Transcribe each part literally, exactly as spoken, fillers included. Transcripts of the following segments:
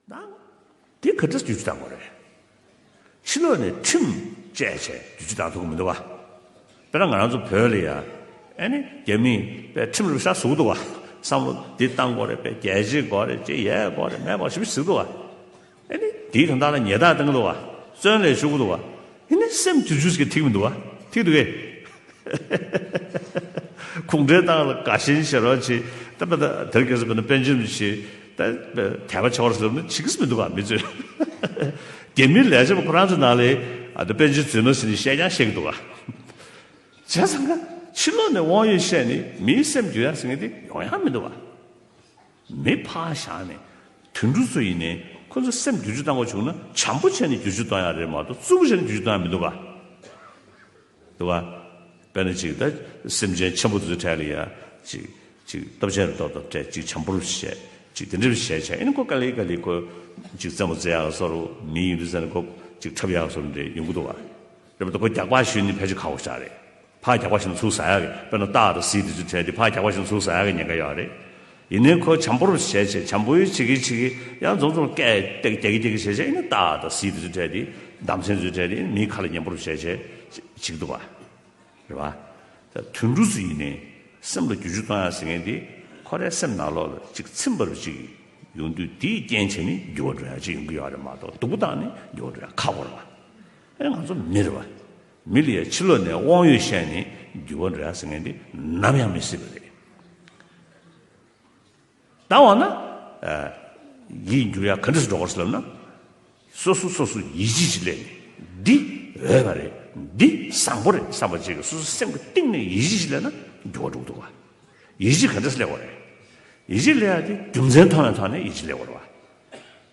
ན། དེ་ག་འདྲས་བསྒྱུར་བཅོས་བཏང་དགོས་རེད། ཕྱི་ལོགས་ནས་ཁྲིམས་བཅས་བྱས་བསྒྱུར་བཅོས་བཏང་ཐུབ་ཀྱི་མི་འདུག་བ། དཔེར་ན་ང་རང་ཚོ་བོད་ལ་ཡ། ཨ་ནི་རྒྱ་མིས་དཔེ་ཁྲིམས་རུ་ཤ་ཟུག་འདུག་བ། བསམ་བློ་འདི་བཏང་དགོས་རེད། དཔེ་རྒྱལ་གཅེས་དགོས་རེད། ཅེས་ཡས་དགོས་རེད། མེད་དགོས་ཞིབ་ཞིབ་ཟུག་འདུག་བ། ཨ་ནི་དེའི་དོན་དག་ལ་ཉེས་རྡུང་བཏང་གི་འདུག་བ། བཙོན་ལ་བཅུག་གི་འདུག་བ། ཨ་ནི་སེམས་བསྒྱུར་བཅོས་ཀྱི་ཐིག་མི་འདུག་བ། ཐིག་འདུག་གས། གུང་ཁྲན་ཏང་ལ་དགའ་ཞེན་བྱེད་རོགས་བྱེད། ད་པ་ད་དེར་སྐྱེས་སུ་བས་ན་པཎ་ཆེན་བྱེད། ད་དད་པ་བྱེད་རོགས་ཟེར་ན་བྱེད་ཀྱི་མི་འདུག་ག་མི་ཚོས། རྒྱ་མིའི་ལས་བྱེད་པ་ཁོ་རང་ཚོ་ནང་ལ་ཨ་ད་པཎ་ཆེན་རྫུན་མ་ཟེར་ནས་བཤད་ཀྱང་བཤད་ཀྱི་འདུག་ག་བྱས་ཙང་ཀ་ཕྱི་ལོགས་ནས་དབང་ཡོད་བཤད་ནས་མིའི་སེམས་བསྒྱུར་ཡ་ཟེར་མཁན་དེ་ཡོང་ཡ་མི་འདུག་ག་མི་ཕར་བཞག་ནས་དུད་འགྲོ་ཚོ་ཡིན་ནའི་ཁོ་ཚོ་སེམས་བསྒྱུར་བཅོས་བཏང་དགོས་བྱུང་ན་བྱམས་པོ་བྱས་ནས་བསྒྱུར་བཅོས་གཏོང་ཡ་རེད་མ་གཏོགས་རྩུབ་པོ་བྱས་ནས་བསྒྱུར་བཅོས་གཏོང་ཡ་མི་འདུག་ག་འདུག་བ། དཔེར་ན་ཅིག་ད་སེམས་ཅན་ཆེན་པོ་དེ་ཚོའི་གྲས་ལ་ཡ་ཅིག་ཅིག་སྟོབས་ཆེན་རེ་ཏོག་ཏོག་སྤྲད། ཅིག་བྱམས་པོར་བྱས། ཅིག་དེ་འདྲ་བྱས་བྱས་ཨེ་ནི་ཁོ་ག་ལེ་ག་ལེ་ཁོ་ཅིག་རྩེད་མོ་རྩེ་ཡག་བཟོ་འདྲ། མི་ཡིན་དུས་ཙ་ནས་ཁོ་ཅིག་འཁྲབ་ཡག་བཟོ་འདྲ་ཡོང་གི་འདུག་བ། རེད་མ་གཏོགས་ཁོ་རྒྱག་པ་ཞུས་ནི་ཕལ་ཆེར་ཁག་པོ་ཞིག་རེད། ཕར་རྒྱག་པ་ཞིག་ན་ཚུར་ཟ་ཡག་གི། དཔེར་ན་སྟག་དང་གཟིག་དེ་ཚོའི་གྲས་དེ་ཕར་རྒྱག་པ་ཞིག་ན་ཚུར་ཟ་ཡག་གི་ཉེན་ཁ་ཡོད་རེད། ཡིན་ནའི་ཁོ་བྱམས་པོར་བྱས་བྱས་བྱམས་པོའི་བྱེད་ཀྱི་བྱེད་ཀྱི་ཡང་རྫོང་རྫོང་སྐད་རྒྱག་རྒྱག་རྒྱག་བྱས་བྱས་ཨེ་ནི་སྟག་དང་གཟིག་དེ་ཚོའི་གྲས་དེ་འདམ་སེང་ཚོའི་གྲས་དེ་མིའི་ཁ་ལ་ཉན་པོར་བྱས་བྱས་བྱེད་ཀྱི་འདུག་བ། རེད་བ། ད་དུད་འགྲོ་ཚོ་ཡིན་ནའི་སེམས་ལ་བསྒྱུར་བཅོས་གཏོང་ཡ་ཟེར་མཁན་དེ་ཁོ་རའི་སེམས་ནང་ལོགས་ལ་ཅིག་ཚིམ་པར་ཅིག་ཡོང་དུས་དེའི་རྐྱེན་བྱས་ནས་འགྱུར་བ་འགྲོ་ཡ་ཅིག་ཡོང་གི་ཡོད་རེད་མ་གཏོགས་སྡུག་པོ་བཏང་ནས་འགྱུར་བ་འགྲོ་ཡ་ཁག་པོ་རེད་བ། ཨེ་ང་ཚོ་མི་རེད་བ། མི་ལ་ཡ་ཕྱི་ལོགས་ནས་དབང་ཡོད་བཤད་ནས་འགྱུར་བ་འགྲོ་ཡ་ཟེར་མཁན་དེ་ནམ་ཡང་མི་སྲིད་པ་རེད། ད་འོ་ན། ཨ། ཡིད་འགྱུར་ཡ་ག་འདྲས་སེ་འགྲོ་དགོས་ཟེར་ལབ་ན། སོ་སོ་སོ་སོ་ཡིད་ཆེས་ཅིག་སླེབས་ནས་འདི་འོས་པ་རེད། འདི་བཟང་པོ་རེད་བསམ་པ་ཅིག་གི་སོ་སོ་སེམས་ཀྱི་གཏིང་ནས་ཡིད་ཆེས་ཅིག་སླེབས་ན་འགྱུར་བ་འགྲོ་གི་འདུག་ག་ཡིད་ཆེས་ག་འདྲས་སེ་སླེབས་པ་རེད། ཡིད་ཆེས་སླེབས་ཡ་དེ་རྒྱུ་མཚན་མཐོང་ཡ་ཐོག་ནས་ཡིད་ཆེས་སླེབས་པ་རེད་བ།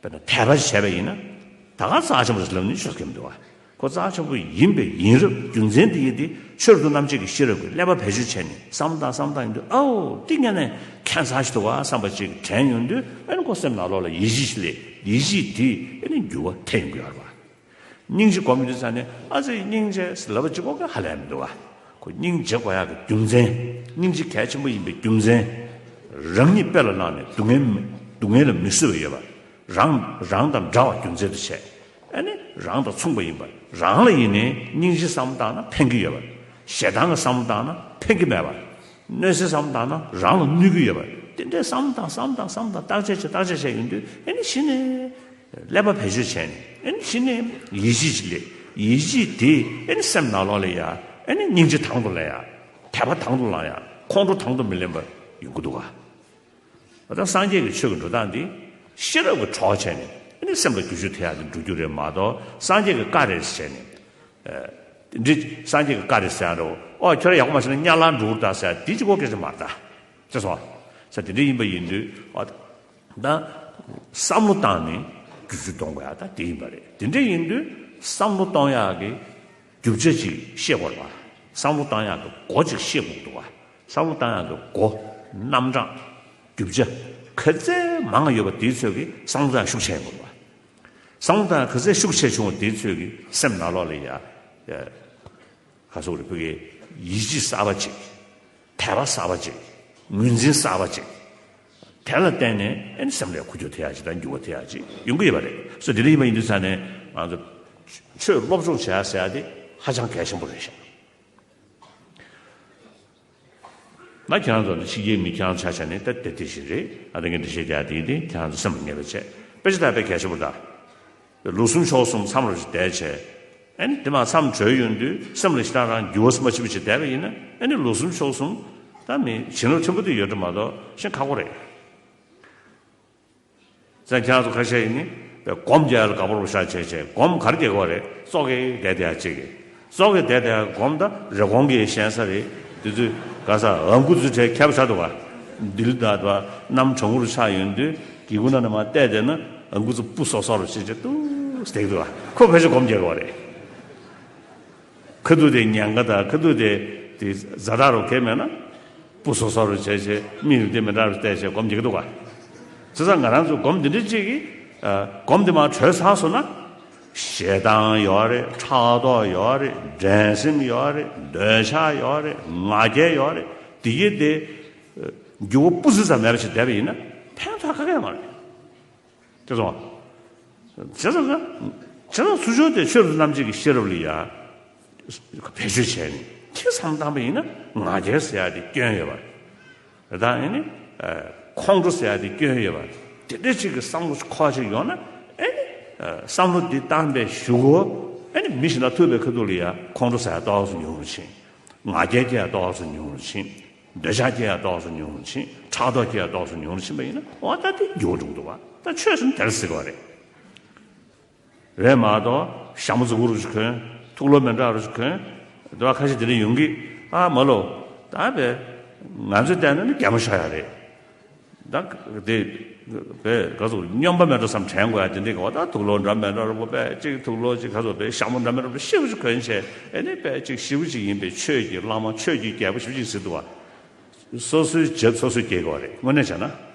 དཔེར་ན་དད་པ་བྱས་པ་ཡིན་ན། ད་ག་རྩ་ཆེན་པོ་ཞིག་ལབ་ནི་ཆོས་སྐད་མི་འདུག་བ། ཁོ་རྩ་ཆེན་པོ་ཡིན་པའི་ཡིན་རབས་རྒྱུ་མཚན་དེ་ཡིན་ཏེ་ཕྱི་རོལ་དུ་རྣམ་འབྱེད་ཀྱི་ཤེས་རབ་ཀྱིས་ཀླད་པ་བེད་སྤྱོད་བྱས་ནས་བསམ་བློ་བཏང་བསམ་བློ་བཏང་ཡིན་དུས་ཨའོ་འདི་ངས་ནས་ཁྱད་མཚར་ཞིག་འདུག་བ་བསམ་པ་ཅིག་དྲན་ཡོང་དུས་ཨ་ནི་ཁོ་སེམས་ནང་ལོགས་ལ་ཡིད་ཆེས་ཤིག་སླེབས། ཡིད་ཆེས་དེས་ཨ་ནི་འགྱུར་བ་ཐེབས་ཡོང་གི་ཡོད་རེད་བ། སྙིང་རྗེ་སྒོམ་ཡོང་དུས་ཙ་ནས་ཨ་ཙི་སྙིང་རྗེ་ཟེར་ལབ་པ་གཅིག་པོ་གིས་ཧ་ལས་མི་འདུག་བ། ཁོ་སྙིང་རྗེ་དགོས་ཡག་གི་རྒྱུ་མཚན། སྙིང་རྗེ་གལ་ཆེན་པོ་ཡིན་པའི་རྒྱུ་མཚན། རང་ཉིད་དཔེ་ལ་བླངས་ནས་སྡུག་བསྔལ་མི་སྡུག་བསྔལ་ལ་མི་བཟོད་པ་ཡོད་པ། རང་རང་དང་འདྲ་བ་རྒྱུ་མཚན་དུ་བྱས། ཨ་ནི་རང་དང་མཚུངས་པ་ཡིན་པ། རང་ལ་ཡིན་ནའི་སྙིང་རྗེ་བསམ་བློ་བཏང་ན་ཕན་གྱི་ཡོད་པ། ཞེ་སྡང་གི་བསམ་བློ་བཏང་ན་ཕན་གྱི་མེད་པ། གནོད་འཚེ་བསམ་བློ་བཏང་ན་རང་ལ་གནོད་ཀྱི་ཡོད་པ། དེ་འདྲའི་བསམ་བློ་བཏང་བསམ་བློ་བཏང་བསམ་བློ་བཏང་བརྟག་དཔྱད་བྱས་བརྟག་དཔྱད་བྱས་ཡོང་དུས་ཨ་ནི་གཞི་ནས་ཀླད་པ་བེད་སྤྱོད་བྱས་ནས་ཨ་ནི་གཞི་ནས་ཡིད་ཆེས་ཅིག་སླེབས། ཡིད་ཆེས་དེ་ཨ་ནི་སེམས་ནང་ལོགས་ལ་ཡ་ཨ་ནི་སྙིང་རྗེ་དང་དུ་ལེན་ཡ། དད་པ་དང་དུ་བླང་ཡ། ཁོང་ཁྲོ་དང་དུ་མི་ལེན་པ་ཡོང་གི་འདུག་ག་ད་སངས་རྒྱས་ཀྱི་ཆོས་ཀྱི་འགྲོ་སྟངས་འདི་ཤེས་རབ་ཀྱི་གྲོགས་བྱས་ནས་ཨ་ནི་སེམས་ལ་བསྒྱུར་བཅོས་ཐེབས་ཡག་འདི་འགྲོ་རྒྱུ་རེད་མ་གཏོགས་སངས་རྒྱས་ཀྱི་བཀའ་རེད་ཟེར་ནས། ཨ། འདི་སངས་རྒྱས་ཀྱི་བཀའ་རེད་ཟེར་ཡག་རེད། ཨོ་ཁྱོད་རང་ཡག་པོ་མ་བྱས་ན་དམྱལ་བར་འགྲོ་གི་རེད་ད་ཟེར་ཡག་འདི་གཅིག་པོ་སྐད་ཆ་མ་རེད་ད། ཅེས་སོ། ས་དེ་འདྲ་ཡིན་པ་ཡིན་དུས་ཨོ། ད་བསམ་བློ་བཏང་ནས་བསྒྱུར་བཅོས་གཏོང་དགོས་ཡག་ད་དེ་ཡིན་པ་རེད། དེ་འདྲ་ཡིན་དུས་བསམ་བློ་གཏོང་ཡག་གི་རྒྱུ་ཆ་ཅིག་ཤེས་དགོས་རེད་པ། བསམ་བློ་བཏང་ཡག་གི་སྒོ་ཅིག་ཤེས་དགོས་འདུག་བ། བསམ་བློ་བཏང་ཡག་གི་སྒོ། རྣམ་གྲངས། རྒྱུ་ཆ། ག་ཚད་མང་ཡོད་པ་དེའི་ཚོད་ཀྱིས་བསམ་བློ་བཏང་ཤུགས་ཆེ་ཡོང་དགོས་རེད་པ། བསམ་བློ་བཏང་ཡག་ག་ཚད་ཤུགས་ཆེ་བྱུང་བ་དེའི་ཚོད་ཀྱིས་སེམས་ནང་ལོགས་ལ་ཡ། ཡ། ག་སོགས་རེད་བོད་ཀྱི་ཡིད་ཆེས་གསར་པ་ཅིག་དད་པ་གསར་པ་ཅིག་ངོས་འཛིན་གསར་པ་ཅིག་དེ་ལ་བརྟེན་ནས་ཨ་ནི་སེམས་ལ་འཁོར་རྒྱུག་ཐེབས་ཡག་ཅིག་དང་འགྱུར་བ་ཐེབས་ཡག་ཅིག་ཡོང་གི་ཡོད་པ་རེད། སོ་དེ་འདྲ་ཡིན་པ་ཡིན་དུས་ཙང་ནས་ང་ཚོ་ཆོས་སློབ་སྦྱོང་བྱེད་ཡག་ཟེར་ཡག་དེ་ཧ་ཅང་གལ་ཆེན་པོ་རེད་ཤག་ང་ཁྱེད་རང་ཚོ་ནི་ཕྱི་རྒྱལ་མི་ཁྱེད་རང་ཆ་བཞག་ནས་ད་དེ་དེ་བཞིན་རེད། ཨ་ད་ངས་འགྲེལ་བཤད་རྒྱག་དེ་དེ་ཁྱེད་རང་ཚོ་སེམས་ལ་ངེས་པ་བྱས། དཔེ་ཆ་ལྟ་དཔེ་གལ་ཆེན་པོ་ད། ལོ་གསུམ་ཕྱོགས་གསུམ་མཚམས་རེ་བསྡད་བྱས། ཨ་ནི་དེ་མ་མཚམས་གྲོལ་ཡོང་དུས་སེམས་ལ་ཞེ་དྲག་རང་འགྱུར་བ་མ་ཕྱིན་པ་ཞིག་བསྡད་པ་ཡིན་ན་ཨ་ནི་ལོ་གསུམ་ཕྱོགས་གསུམ་ད་མི་བྱིན་རླབས་ཆེན་པོ་དེ་ཡོད་འགྲོ་མ་གཏོགས་ཤིན་ཁག་པོ་རེད། ཙང་ཁྱེད་རང་ཚོ་ཁ་ཤས་ཡིན་ནི་སྒོམ་རྒྱག་ཡ་ལ་དགའ་པོ་རུ་ཤ་བྱས་བྱས་སྒོམ་ག་རེ་རྒྱག་གི་ཡོད་རེད། ཙོག་གེ་བསྡད་བསྡད་ཡ་གཅིག་གིས་ཙོག་གེ་བསྡད་བསྡད་ཡ་སྒོམ་ད་རེ་སྒོང་གི་ཞན་ས་རེད། དེ་ཚོས་ག་ས་ཨ་མགུ་ཚོས་བྲལ་ཁྱབ་ཚར་འདུག་ག་འདིལ་ད་དུ་གནམ་གྲང་མོ་རུ་ཆགས་ཡོང་དུས་སྒེའུ་ཁུང་ནང་ནས་མར་བལྟས་བསྡད་ན་ཨ་མགུ་ཚོ་སྤུ་སོ་སོ་རུ་བྱས་བྱས་ཏུ་བསྡད་འདུག་ག་ཁོ་ཕལ་ཆེར་སྒོམ་རྒྱག་གི་ཡོད་རེད། ཁ་ཐུག་དེ་ཉེན་ཁ་དང་ཁ་ཐུག་དེ་དེ་ཛ་དྲག་རུ་གས་མེད་ན། སྤུ་སོ་སོ་རུ་བྱས་བྱས་མིག་རིམ་དེ་མི་འདྲ་རུ་བལྟས་བྱས་སྒོམ་རྒྱག་གི་འདུག་ག་བྱས་ཙང་ང་རང་ཚོ་སྒོམ་འདི་འདྲ་ཅིག་གིས་ཨ་སྒོམ་འདི་མར་གྲོལ་ཚར་སོང་ན། ཞེ་སྡང་ཡོད་རེད། ཕྲག་དོག་ཡོད་རེད། འགྲན་སེམས་ཡོད་རེད། འདོད་ཆགས་ཡོད་རེད། ང་རྒྱལ་ཡོད་རེད། འདི་གས་དེ་འགྱུར་བ་སྤུ་ཙམ་ཙམ་མེད་པ་ཞིག་བསྡད་པ་ཡིན་ན་ཕན་ཐོགས་ག་གེ་མ་རེད། དེ་སོང་ བྱས་ཙང་ན། བྱས་ཙང་ཚུར་ཕྱོགས་དེ་ཆོས་རབ་ཏུ་རྣམ་འབྱེད་ཀྱི་ཤེས་རབ་ལ་ཡ་བེད་སྤྱོད་བྱས་ནས་དེ་བསམ་བཏང་པ་ཡིན་ན་ང་རྒྱལ་ཟེར་ཡ་དེ་སྐྱོན་ཡོད་པ། ད་ཨེ་ནི། ཁོང་ཁྲོ་ཟེར་ཡ་དེ་སྐྱོན་ཡོད་པ། དེ་འདྲ་ཅིག་གི་བསམ་བློ་ཁོ་ཅིག་ཡོང་ན་ཨེ་ནི། བསམ་བློ་འདི་བཏང་པའི་གཞུག་གུ་ཨེ་ནི་མི་གཞན་དང་ཐུག་པའི་ཁ་ཐུག་ལ་ཡ་ཁོང་ཁྲོ་ཟེར་ཡ་ཏོག་ཙམ་ཉུང་རུ་ཕྱིན། ང་རྒྱལ་སྐྱེ་ཡ་ཏོག་ཙམ་ཉུང་རུ་ཕྱིན། འདོད་ཆགས་སྐྱེ་ཡ་ཏོག་ཙམ་ཉུང་རུ་ཕྱིན། ཕྲག་དོག་སྐྱེ་ཡ་ཏོག་ཙམ་ཉུང་རུ་ཕྱིན་པ་ཡིན་ན་འོ་ད་དེ་འགྱུར་བ་འགྲོ་གི་འདུག་བ། ད་ཆོས་ཟེར་ན་དེར་ཟེར་གི་བ་རེད། རེད་མ་གཏོགས་ཞྭ་མོ་རྫིག་པོ་རུ་ཅིག་གོན། ཐུགས་བློ་མི་འདྲ་རུ་ཅིག་གོན། འདི་བ་ཁ་ཤས་དེ་འདྲ་ཡོང་གི། ཨ་མ་ལོ། ད་བས། ང་ཚོས་བལྟས་ན་ནི་གད་མོ་ཤོར་ཡ་རེད། ད་དེ། བས་ག་ཚོད་སྨྱོན་པ་མེད་འགྲོ་བསམ་དྲན་དགོས་ཡ་དེ་འདྲ་གི་འོ་ད་ཐུགས་བློ་འདྲ་མི་འདྲ་རུ་པོ་བས་ཅིག་ཐུགས་བློ་ཅིག་ག་ཚོད་བས་ཞྭ་མོ་འདྲ་མི་འདྲ་རུ་ཤེས་པོ་ཅིག་གོན་བྱས་ཨེ་ནི་བས་ཅིག་ཞེ་པོ་ཅིག་ཡིན་པས་ཆོས་ཀྱི་བླ་མ་ཆོས་ཀྱི་རྒྱལ་པོ་ཞེ་པོ་ཅིག་ཟེར་འདུག་བ། སོ་སོའི་བྱེད་སོ་སོས་སྐྱེལ་དགོས་པ་རེད་དངོས་གནས་བྱས་ན།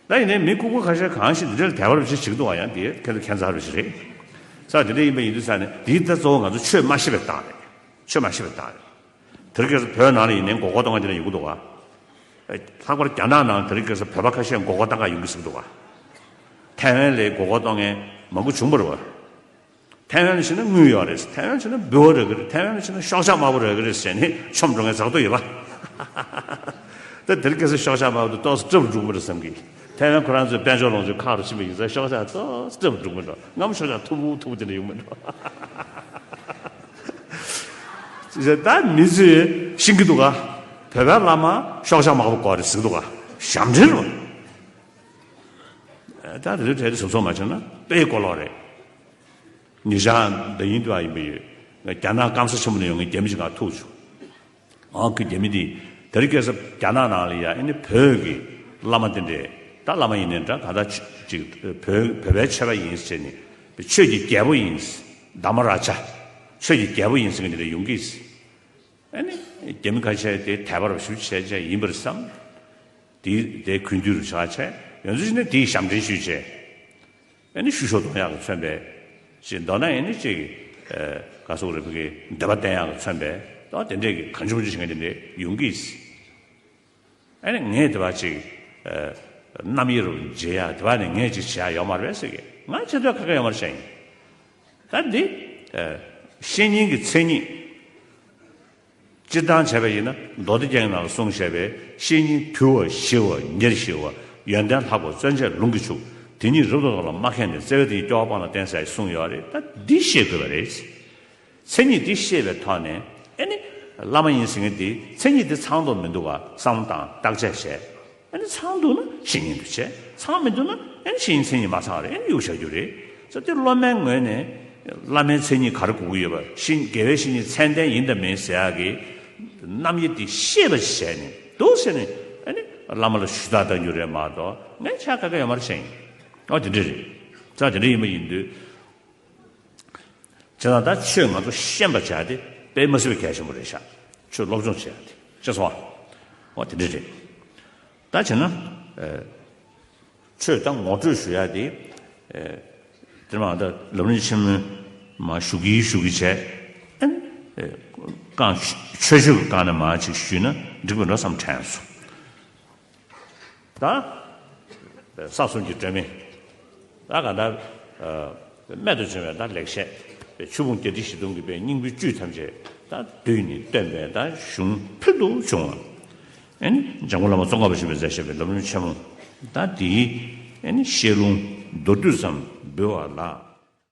ད་ཡིན་ནའི་མི་ལྐུགས་པ་ཁ་ཤས་གང་ཞིག་འདི་འདྲ་ལ་དད་པ་རུ་ཅིག་བྱེད་ཀྱི་འདུག་བ་ཡང་དེ་ཁྱེད་ཚོ་ཁྱད་མཚར་རུ་ཞིག་རེད། ས་དེ་འདྲ་ཡིན་པ་ཡིན་དུས་ས་ནས་དེའི་ད་གཙོ་བོ་ང་ཚོ་ཆོས་མ་ཤེས་པའི་རྟགས་རེད། ཆོས་མ་ཤེས་པའི་རྟགས་རེད། དེ་རིང་ཁ་སང་བོད་ནང་ལ་ཡིན་ནའི་མགོ་སྐོར་གཏོང་མཁན་དེ་འདྲ་ཡོང་གི་འདུག་བ། ལྷག་པར་རྒྱ་ནག་ནང་དེ་རིང་ཁ་སང་བོད་པ་ཁ་ཤས་མགོ་སྐོར་གཏོང་ག་ཡོང་གི་ཟེར་གི་འདུག་བ། ཐའེ་ཝན་ལ་མགོ་སྐོར་གཏོང་མཁན་མང་པོ་བྱུང་བ་རེད་བ། ཐའེ་ཝན་ལ་ཕྱིན་ན་དངུལ་ཡོད་རེད། ཐའེ་ཝན་ལ་ཕྱིན་ན་འབུལ་བ་རག་གི་རེད། ཐའེ་ཝན་ལ་ཕྱིན་ན་ཤོག་ཆག་དམར་པོ་རག་གི་རེད་ཟེར་ནས་མཆོངས་འགྲོ་མཁན་ཚོགས་འདུ་ཡོད་པ། ད་དེ་རིང་ཁ་སང་ཤོག་ཆག་དམར་པོ་དེ་ཏོག་ཙམ་སྐྲག་འགྲོ་གི་རེད་བསམ་གི། ཐའེ་ཝན་ཁོ་རང་ཚོའི་དཔལ་འབྱོར་ལོངས་སྤྱོད་ཁག་རུ་ཕྱིན་པ་ཡིན་ཙང་ཤོག་ཆག་ཏོག་ཙམ་སྐྲག་འགྲོ་གི་འདུག་སྔ་མོ་ཤོག་ཆག་མཐུག་པོ་མཐུག་པོ་དེ་འདྲ་ཡོང་གི་འདུག་ད་མི་ཚོས་ཤེས་ཀྱི་འདུག་ག་བོད་པའི་བླ་མ་ཤོག་ཆག་དམར་པོ་དགོས་རེད་ཟེར་གི་འདུག་ག་ཞབས་འདྲེན་རེད། ད་དེ་ཚོའི་གྲས་དེ་གཟབ་གཟབ་མ་བྱས་ན་དཔེ་གོ་ལོག་རེད། ཉེ་ཆར་འདི་ཡིན་དུ་ཡིན་པ་ཡོད། རྒྱ་ནག་སྐམ་ས་ཆེན་པོ་ནས་ཡོང་མཁན་རྒྱ་མི་ཞིག་ག་ཐུག་བྱུང་། ཨང་ཁུ་རྒྱ་མི་འདི་དེ་རིང་ཁ་སང་རྒྱ་ནག་ནང་ལ་ཡ་ཨེ་ནི་བོད་ཀྱི་བླ་མ་དེ་འདྲས་ད་བླ་མ་ཡིན་ནའི་འདྲ་གང་ལྟར་ཅིག་བོད་བོད་པའི་ཆོས་པ་ཡིན་ཟེར་ནས་ཆོས་ཀྱི་རྒྱལ་པོ་ཡིན། དྷརྨ་རཱ་ཇ། ཆོས་ཀྱི་རྒྱལ་པོ་ཡིན་ཟེར་མཁན་དེ་འདྲས་ཡོང་གི། ཨེ་ནི་རྒྱ་མི་ཁ་ཤས་དེ་དད་པ་རུ་ཞུ་བྱས་བྱས་ཡིན་པར་བསམ། དེ་དེ་གུས་འདུད་རུ་བྱ་བྱས་ཡོང་ཚུལ་ཞིག་ནི་དེའི་ཞབས་འདྲེན་ཞུས་བྱས། ཨེ་ནི་བཤུ་གཞོག་གཏོང་ཡག་གི་མཚོན་པའི། ཅིག་མདོར་ན་ཨེ་ནི་ཅིག་ཨ་ག་ཟེར་དགོས་རེད། བོད་ཀྱི་འདོད་པ་བསྟན་ཡག་གི་མཚོན་པའི་ད་དེ་འདྲས་ཀྱི་གང་བྱུང་བྱུང་བྱེད་མཁན་དེ་འདྲས་ཡོང་གི། ཨེ་ནི་ངས་དེ་བ་ཅིག་ཨ་རྣམ་དབྱེ་རུ་འབྱེད་ཡག་དེ་བ་ནི་ངས་ཅིག་བྱེད་ཡག་ཡོད་མ་རེད་ཟེར་གི། ང་བྱེད་འདོད་ཁ་ཁ་ཡོད་མ་རེད་བཤད་ཡིན། ད་འདི་ཨ་བཤེས་གཉེན་གྱི་མཚན་ཉིད། སྤྱིར་བཏང་བྱས་པ་ཡིན་ན་མདོ་སྡེ་རྒྱན་ནང་ལ་གསུངས་བཞག་པའི་བཤེས་གཉེན་དུལ་བ་ཞི་བ་ཉེར་ཞི་བ་ཡོན་ཏན་ལྷག་པ་བརྩོན་བཅས་ལུང་གིས་ཕྱུག་དེ་ཉིད་རབ་ཏུ་རྟོགས་ལ་མ་མཁས་ནས་བརྩེ་བས་དེ་ཉིད་སྐྱོ་བ་སྤངས་ལ་བསྟེན་ཟེར་གསུངས་ཡོད་རེད། ད་འདི་ཤེས་དགོས་པ་རེད། མཚན་ཉིད་འདི་ཤེས་པའི་ཐོག་ནས་ཨེ་ནི་བླ་མ་ཡིན་ཟེར་མཁན་འདི་མཚན་ཉིད་འདི་ཚང་དུ་མི་འདུག་ག་བསམ་བློ་བཏང་བརྟག་དཔྱད་བྱས། ཨ་ནི་ཚང་འདུག་ན་བཤེས་གཉེན་དུ་བྱས། ཚང་མི་འདུག་ན་ཨ་ནི་བཤེས་གཉེན་མཚན་ཉིད་མ་ཚང་རེད། ཨ་ནི་གཡུག་བཞག་རྒྱུ་རེད། ས་དེ་སློབ་མའི་ངོས་ནས་བླ་མའི་མཚན་ཉིད་ག་རེ་དགོས་ཀྱི་ཡོད་པ། བཤེས་དགེ་བའི་བཤེས་གཉེན་ཚད་ལྡན་ཡིན་དང་མིན་ཟེར་ཡག་གི་རྣམ་དབྱེ་དེ་ཤེས་པ་བྱས་ནས་འདུག་ཟེར་ནས་ཨ་ནི་བླ་མ་ལ་ཞུ་དག་གཏང་རྒྱུ་རེད་མ་གཏོགས་ངས་ཆ་ཁ་ཁ་ཡོད་མ་རེད་བཤད་ཡིན། ཨ་དེ་འདྲ་རེད། ས་དེ་འདྲ་ཡིན་པ་ཡིན་དུས། བྱས་ཙང་ད་ཆོས་ང་ཚོ་ཤེས་པ་བྱ་དེ་དཔེ་མ་སྲིད་པའི་གལ་ཆེན་པོ་རེད་ཤག་ཆོས་སློབ་སྦྱོང་བྱེད་ཡ་དེ་ཤེས་སོང་ཨ། འོ་དེ་འདྲ་རེད། ད་བྱས་ན་ཨ་ཆོས་ད་ངོ་སྤྲོད་ཞུ་ཡ་དེ་ཨ་དེ་མ་ད་ལམ་རིམ་ཆེན་མོ་མ་ཞུ་གི་ཞུ་གི་བྱས་ཨ་ཨ་རྐང་ཆོས་ཆོས་ཀྱི་སྒང་ནས་མ་ཅིག་ཞུས་ན་འགྲིག་པ་འགྲོ་བསམ་དྲན་སོང་། ད། ས་གསུམ་གྱི་སྒྲོན་མེ། ད་ག་ད། རྨད་དུ་བྱུང་བའི་ད་ལེགས་བཤད། ཆོས་ཕུང་བརྒྱད་ཁྲི་བཞི་སྟོང་གི་པའི་སྙིང་པོའི་བཅུད་ཐམས་ཅད་ད་བསྡུས་ནས་བཏོན་པའི་ད་གཞུང་ཕུལ་དུ་བྱུང་བ། ཨེ་ནི་འཇམ་མགོན་བླ་མ་ཙོང་ཁ་པ་ཆེན་པོས་མཛད་བཞག་པའི་ལམ་རིམ་ཆེན་མོ། ད་དེའི་ཨེ་ནི་བཤད་ལུང་མདོར་བསྡུས་ཙམ་འབུལ་བ་ལ།